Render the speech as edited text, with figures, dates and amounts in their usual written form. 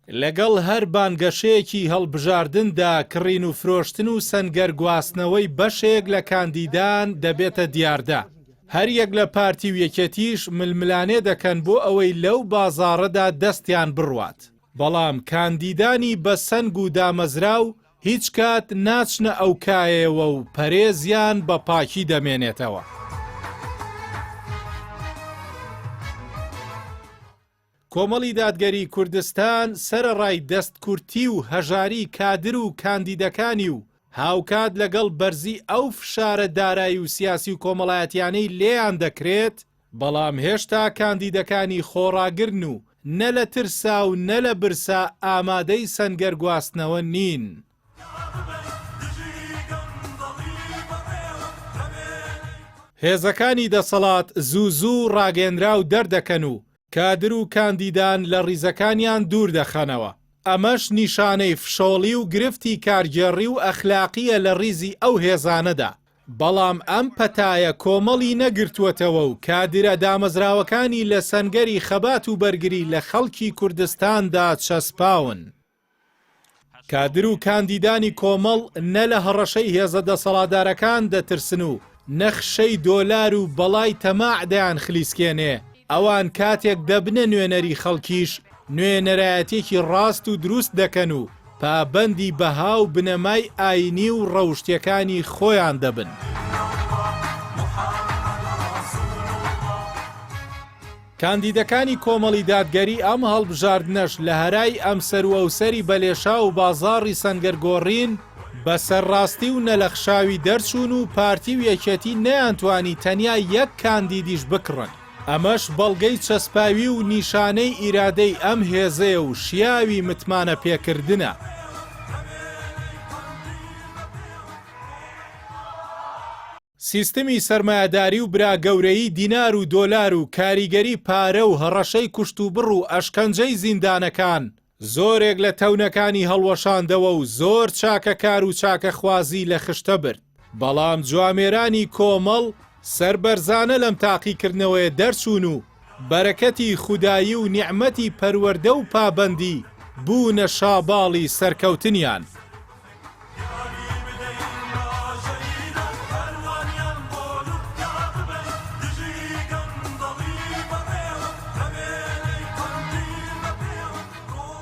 لەگەڵ هەر بانگەشەیەکی هەڵبژاردندا کڕین و فرۆشتن و سەنگەر گواستنەوەی بەشێک لە کاندیدان دەبێتە دیاردە. هەریەک لە پارتی و یەکێتیش ململانێ دەکەن بۆ ئەوەی لەو بازاڕەدا دەستیان بڕوات. بەڵام کاندیدانی بە سەنگ و دامەزراو هیچ کات ناچنە ئەو کایەیەوە و پەرێزیان بە پاکی دەمێنێتەوە. کۆمەڵی دادگەری کوردستان سەرەڕای دەست کورتی و هەژاری کادر و کاندیدەکانی و هاوکات لەگەڵ بەرزی ئەو فشارە دارایی و سیاسی و کۆمەڵایەتیانەی لێیان دەکرێت، بەڵام هێشتا کاندیدەکانی خۆڕاگرن و نە لە ترسا و نە لە برسا ئامادەی سەنگەر گواستنەوە نین. هێزەکانی دەسەڵات زوو زوو ڕاگەیەنراو دەردەکەن و کادر و کاندیدان لە ڕیزەکانیان دوور دەخەنەوە، ئەمەش نیشانەی فشۆڵی و گرفتی کارگێڕی و ئەخلاقییە لە ڕیزی ئەو هێزانەدا، بەڵام ئەم پەتایە کۆمەڵی نەگرتووەتەوە و کادرە دامەزراوەکانی لە سەنگەری خەبات و بەرگری لە خەڵکی کوردستاندا چەسپاون. کادر و کاندیدانی کۆمەڵ نە لە هەڕەشەی هێزە دەسەڵاتدارەکان دەترسن و نە خشەی دۆلار و بەڵای تەماع دەیانخلیسکێنێ، ئەوان کاتێک دەبنە نوێنەری خەڵکیش نوێنەرایەتیەکی ڕاست و دروست دەکەن و پابەندی بەها و بنەمای ئاینی و ڕەوشتیەکانی خۆیان دەبن. کاندیدەکانی کۆمەڵی دادگەری ئەم هەڵبژاردنەش لە هەرای ئەمسەر و ئەوسەری بەلێشاو و بازاڕی سەنگەر گۆڕین بە سەرڕاستی و نەلەخشاوی دەرچوون و پارتی و یەکێتی نەیانتوانی تەنیا یەک کاندیدیش بکڕن. ئەمەش بەڵگەی چەسپاوی و نیشانەی ئیرادەی ئەم هێزەیە و شیاوی متمانە پێکردنە. سیستمی سەرمایەداری و برا گەورەیی دینار و دۆلار و کاریگەری پارە و هەڕەشەی کوشتوبڕ و ئەشکەنجەی زیندانەکان زۆرێک لە تەونەکانی هەڵوەشاندەوە و زۆر چاکەکار و چاکەخوازی لە خشتە برد. بەڵام جوامێرانی کۆمەڵ سەربەرزانە لەم تاقیکردنەوەیە دەرچوون و بەرەکەتی خودایی و نیعمەتی پەروەردە و پابەندی بوونە شاباڵی سەرکەوتنیان.